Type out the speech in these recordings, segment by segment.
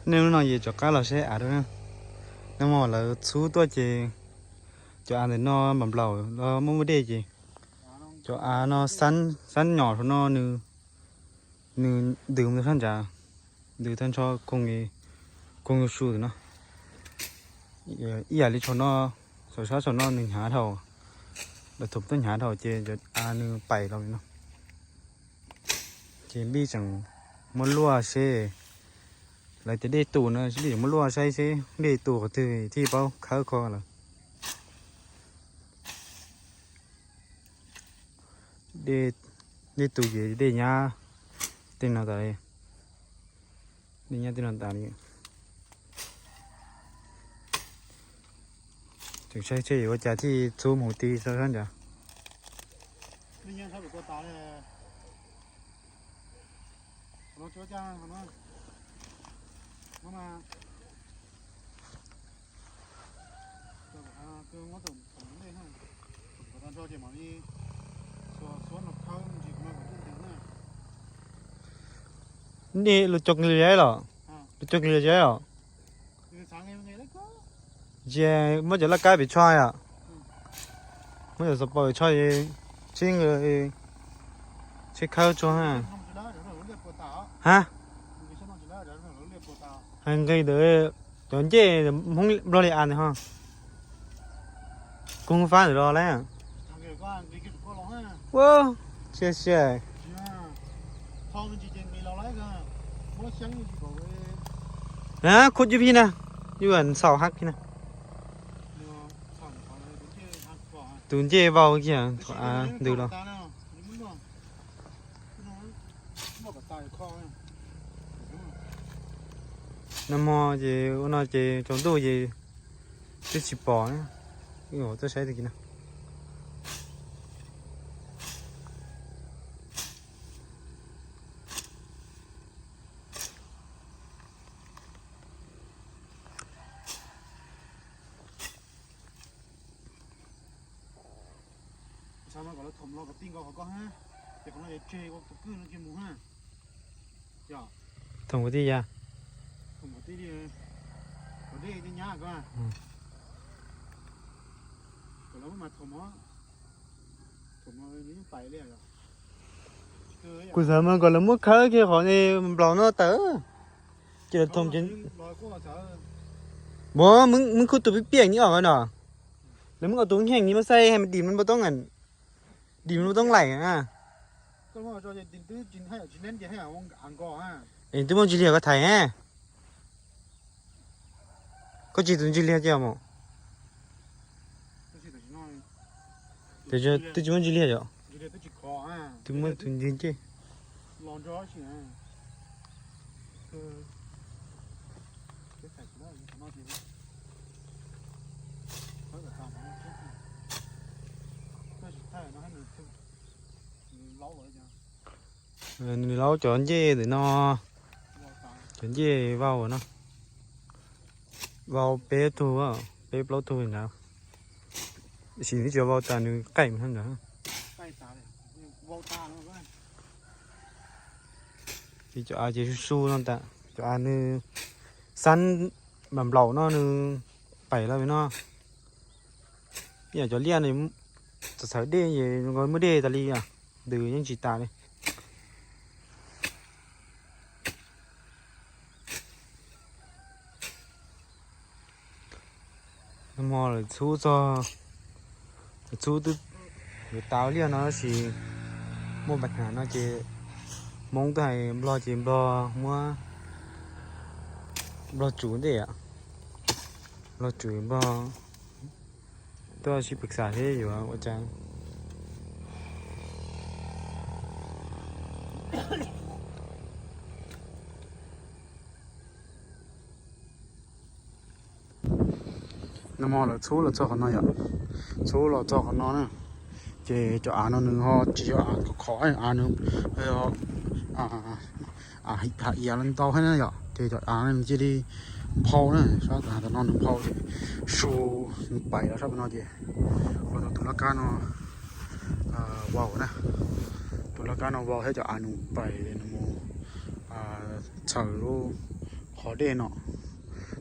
Nej hnub no ces rov qab los saib av dua. Nag hmo lawv txhub tuaj ces cov av ntawm no npam nplaum los muaj muaj dej ces cov av no xab nyom saum no nws ntws mus sab nrad, ntws tag nrho koog su no. Ib yam li saum no, saum sab saum no nws hnyav dhau, lawv thum tuaj hnyav dhau ces cov av nws pais los li no. Ces npij tseem muab luaj seb, lawv tias dej tus no npij tseem muab luaj saib seb dej tus qhov twg thiaj paub khawb kho lawm. Dej tus ces dej nyab tej no tas li, dej nyab tej no tas li. Tseem saib seb yuav ua cas thiaj txhub mus ti sab nrad. Nej lus cog li los? Lus cog li los? Ces muab cov laj kab pem tsho yom. Muab cov xov pos pem tsho es tsib nqi, tsib khawb tsuag ha. Ha, hais nqi ntawd, cov ncej Hmoob Nplog li av ntawd ho. Kuv fab ntawd los lawm. Ua, sia sia. Khuj cub phi na, yus ntxhau hab phi na. Tus ncej vau kiag thaum av ntws los. Nag hmo ces ua no ces tsaus ntuj ces twb tsis pom, tuaj saib tag kis no. Xav mas kom lawv thom los kom ti nkaus qhov ko ha, ces qhov no yuav tseg ua tus kwj no cia mus ha. Thom kwv tij ya. Thom kwv tij li, kom dej nyab ko. Kom lawv muab mas thom os. Thom os yeej pais li. Kuv xav mas kom lawv muab khawb kiag qhov nplaum no tawm. Ces lawv thom ces, muab, muab khuj tus piaj piaj ni os no. Lawv muab tus heej ni muab xaib dim npau toob, dim npau toob laim. Es twb muaj ntsis liag koj thaiv. Koj tsis tus ntsis liag cia mus. Twb tsis muaj ntsis liag yom. Twb muaj tus ntsis ncej. Nws laub cov ncej ntawm no, cov ncej vau no, vau peb tug, peb plaub tug ntawd. Tab sis nws tsis vau tas nws qaij mus ntawd. Ces cov av ces su su no tas, cov av nws xab npam nplaum no nws pais los no. Ib yam cov liaj no txawv txhawv dej es nkaus muaj dej tas li, ntws yeej tsis tas li. Nag hmo lawv txhub txog, lawv txhub twb yuav tas liaj no tab sis muaj pab hnav no ces Hmoob twb hais Nplog ces Nplog muab, Nplog tsum ntej, Nplog tsum Nplog tuaj sib pwm xam seb yuav ua cas. Nag hmo lawv txhub los txog qhov no yom, txhub los txog qhov no na, ces cov av no nws ho tsis yog av khov khov, av nws yog av iav ntau thiab na yom, ces cov av no nws cia li nphau na, sab tom no nws nphau ces su nws pais los sab pem no ces ua rau tus laj kab no vau na, tus laj kab no vau thiab cov av nws pais nws mus txhaws lub Qhov dej no,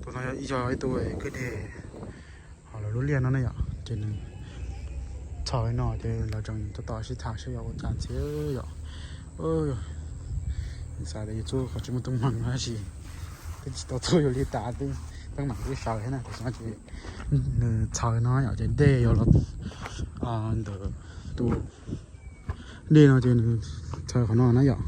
tus no yog ib tug kwj deg hauv lawv lub liaj no na yom, ces nws txhaws no ces lawv tseem tab tom sib tham saib yog ua cas ntxiv yom. Xav tias yus txhub qhov tsis muaj teeb meem tab sis twb tsis tau txhub yus li tas, teeb meem twb sawv thiab na, tam sim no ces nws txhaws no yom, ces dej yog los ntawm tus dej no ces nws txhaws qhov no na yom,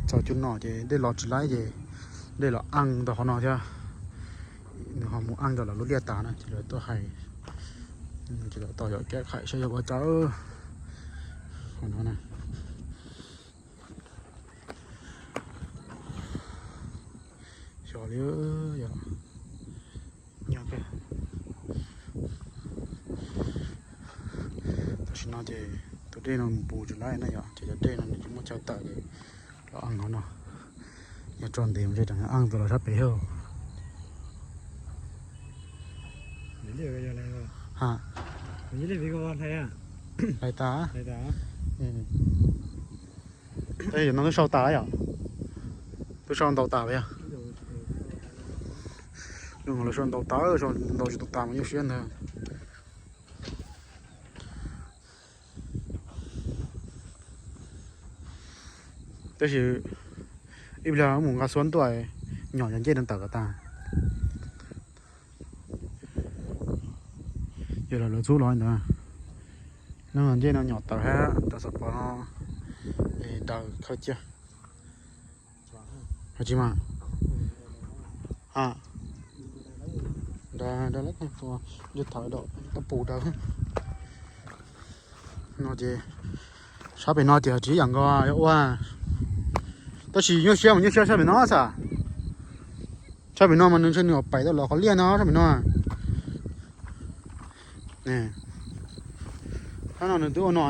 txhaws cuag no ces dej los tsis laib ces dej los aj tau qhov no thiab. Nws ho mus aj rau lawv lub liaj tas no ces lawv tuaj hais, ces lawv tos yog kev qhais saib yog ua cas qhov no na. Xyov li yog. Tam sim no ces tus dej no mus puv tsis laib na yom, ces cov dej no nws tsis muaj chaw tawm ces los aj qhov no. Yog tso ntev mus ces tseem aj tau los sab pem thiab. Ha, hlais tas. Tab sis no twb sau tas yom, twb sau ntau tas yog. Lawv sau ntau tas, sau ntau tsis tau tas mas nyuaj siab ntag. Tab sis ib pliag mus nqa xuab tuaj nyom cov ncej no tawm kom tas. Yog los lawv txhub los ntawd, no ncej no nyom tawm hab tawm xov pos no es daws khaws cia. Tsis mas, a, daws lawv tua, yog thawv dam tau pum daws. No ces sab pem no ces tsis ib yam nkaus yog ua, tab sis nyuaj siab mas nyuaj siab sab pem no xav. Sab pem no mas nws ntshe nws pais tau los qhov liaj no sab pem no. Sab no nws twb ua no.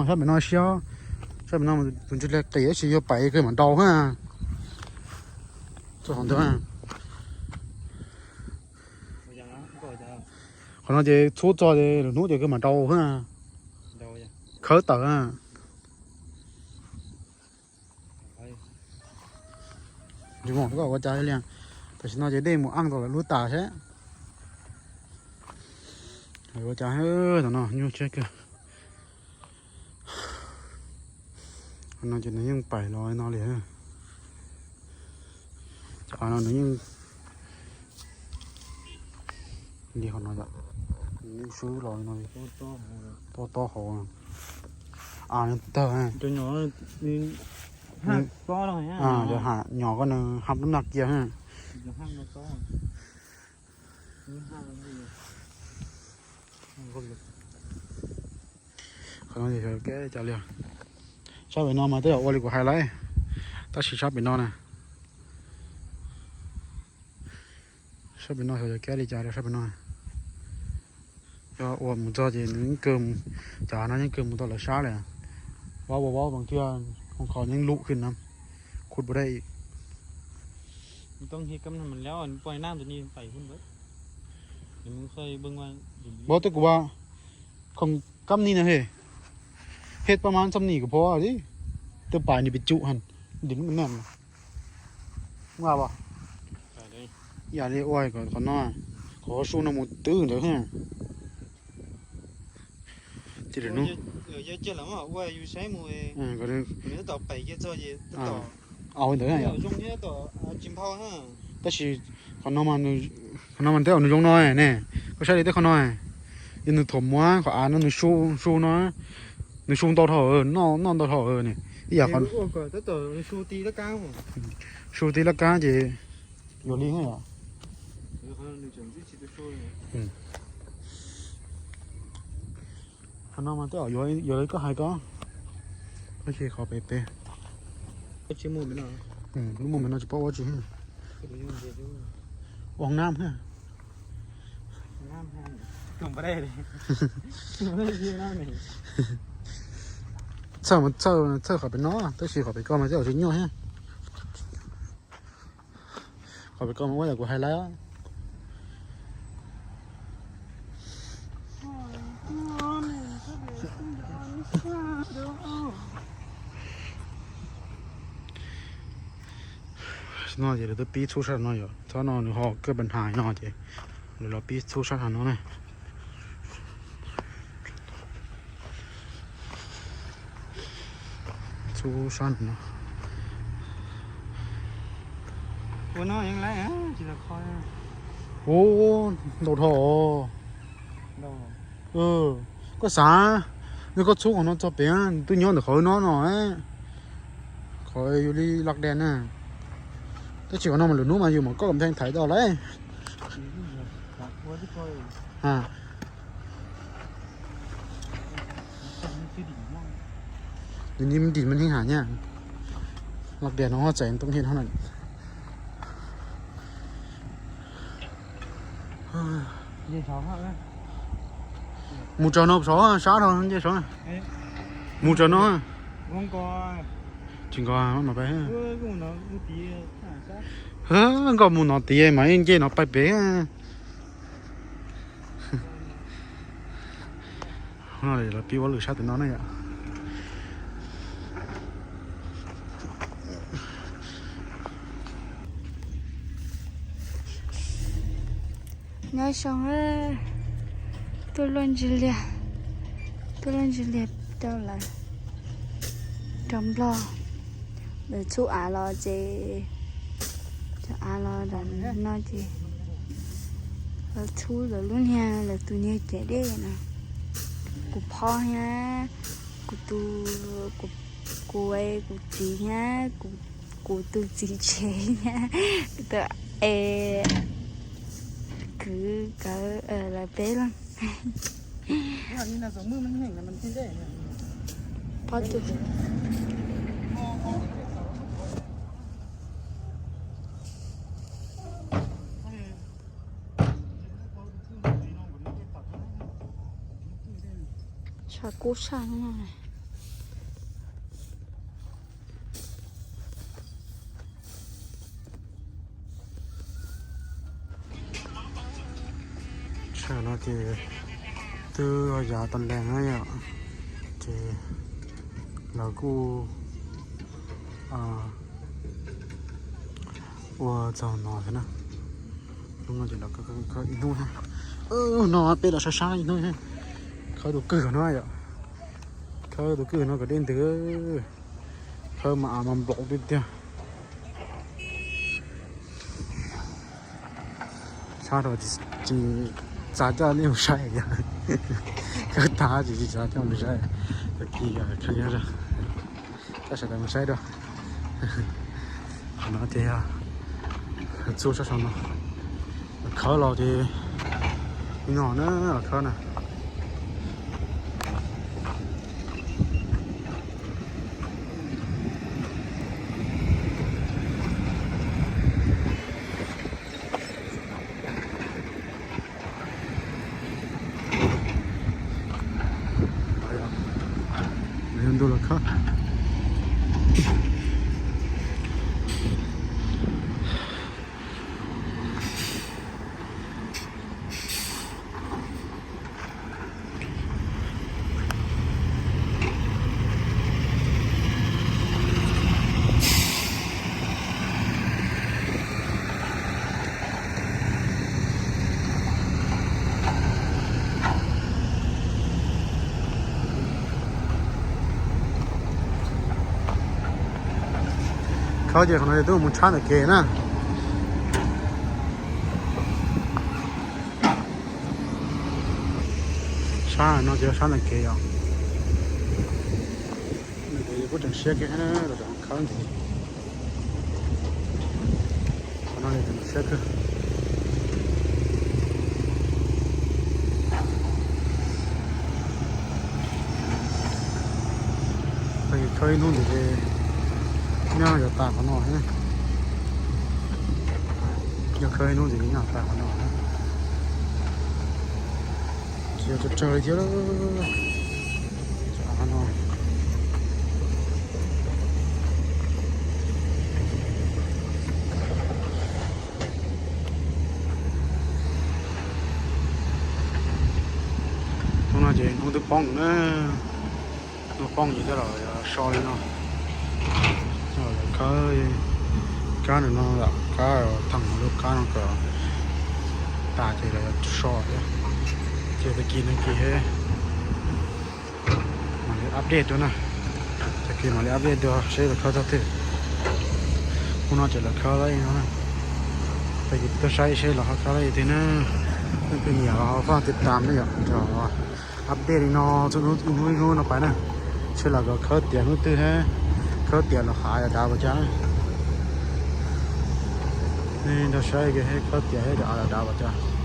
Sab pem no siab, sab pem no tus ntsis li qis tab sis yuav pais kawg mam nrau hab. Txog qhov ntawd, qhov no ces txhub txog ces lwm hnub ces kawg mam nrau hab. Khawb tawm. Ua cas li, tam sim no ces dej mus aj tau lawv lub tas seb ua cas. Tam no nyuaj siab kawg. Qhov no ces nws yeej pais los no li. Cov av no nws yeej li qhov no, nws yeej swb los no li. Tob tob hauv, av nws tawg. Cov nyom ko nws hab lub nag kiag. Qhov no yog kev cas li? Sab pem no mas twb yog ua li kuv hais lawm, tab sis sab pem no na, sab pem no xyov yog kev li cas rau sab pem no. Yog ua mus txog ces nws yeej kawg, cov no yeej kawg mus tau lawv sab lawm. Vab ua vab mas kiag, hoo kho yeej lum kiag no, khuv puas dai. Vab twb kuv va, khoom kab ni na he, hej pab mab txom nim kuv pov li, twb pais ni pes tsum han, dim lub me neej. Ua, ib yam li ua kom qhov no, kom qhov su no mus twb ntawd. Ces lwm hnub, au ntawd, tab sis qhov no, qhov no mas twb yog nws zoo no ne, koj saib li tej qhov no, yog nws thuam muab qhov av no nws su, su no, nws su ntau dhau, noj ntau dhau ne, ib yam qhov su ti laj kab ces yuav li. Qhov no mas twb yuav li koj hais ko, tab sis qhov pem pem, lub muag pem no tsis paub ua tsi. Ua hoob nab, txhawj mas txhawj, txhawj qhov pem no, tab sis qhov pem ko mas twb yuav tsis nyuaj thiab. Qhov pem ko mas ua yam kuv hais lawm. No ces lawv twb pib txhub sab no yom, txhob no nws ho kawg pas hais no ces lawv los pib txhub sab no na. Txhub sab no. Ua no yeej laib tsis tau kho. Ua ntau dhau. Koj xav, yog koj txhub qhov no txog pem, twb nyob ntawm qhov no no, qhov yus li laj dej na. Tab sis qhov no mas lwm hnub mas yus mam koj kom nthe thaiv tau lawm. Nws nim dim mas neeg hais nyaj. Laj dej no txais toob hiaj no na. Mus tsaws no saud sab rau nce saud. Mus tsaws no. Tsis nko mas pais. Nkoj mus no tid mas nce no pais pem. No los pib ua lwm sab tim no na yom. Nyob zoo, tuaj luaj ntsis liag, tuaj luaj ntsis liag rau lawm, rau Nplog. Lawv txhub av los ces, cov av los no ces lawv txhub lawv lub niag, lawv tus niag ceg dej no. Kuv phob thiab, kuv tus, kuv, kuv txiv thiab, kuv tus txiv tsev thiab, kuv tus, es, kwv, kawv, lawv peb leeg. Phob tus. Tshav kub tshaj no. Tsam no ces twb yav tag lees na yom, ces lawv kuj ua txog no thiab na. Hnub no ces lawv khawb ib hnub thiab. No peb los sab sab ib hnub thiab. Khawb tus kwj no yom, khawb tus kwj no kom deb ntws. Khawb mas av mas nplaum tiag tiag. Sab rau tsis txav coj nej mus saib yom. Khawb tag tsis tsis txav coj mus saib. Tag kis khawb nyob zoo, coj sawv daws mus saib dua. Qhov no ces yog txhub sab saum no. Khawb los ces ib no na, khawb na. Ntu los khawb. Khawb ces qhov no twb mus tshab ntawm kev na. Sab no ces sab ntawm kev yom. Kuj tseem siab kiag, los khawb ntxiv. Qhov no tseem siab kawg. Tag kis khawb ib hnub ntxiv ces nyob yuav tas qhov no thiab. Yog khawb ib hnub ntxiv nyob tas qhov no thiab. Tsis yog tsawg tsawg li thiab. Av no. Hnub no ces hnub twb poob na. Hnub Poob ces coj los so li no. Lawv khawb kab no, kab theem lub kab no kom tas ces lawv so thiab. Ces tag kis no ces mam li update dua na. Tag kis mam li update dua seb lawv khawb txog twg. Hnub no ces lawv khawb li no na. Tag kis tuaj saib seb lawv ho khawb li twg na. Leej twg nyiam los ho pab tiv tam ne yom, update li no txhua hnub ib hnub ib hnub no pais na. Seb lawv khawb tiav hnub twg thiab, khawb tiav los hav dav dav puas cas. Nej nrog saib khawb tiav thiab hav dav dav puas cas.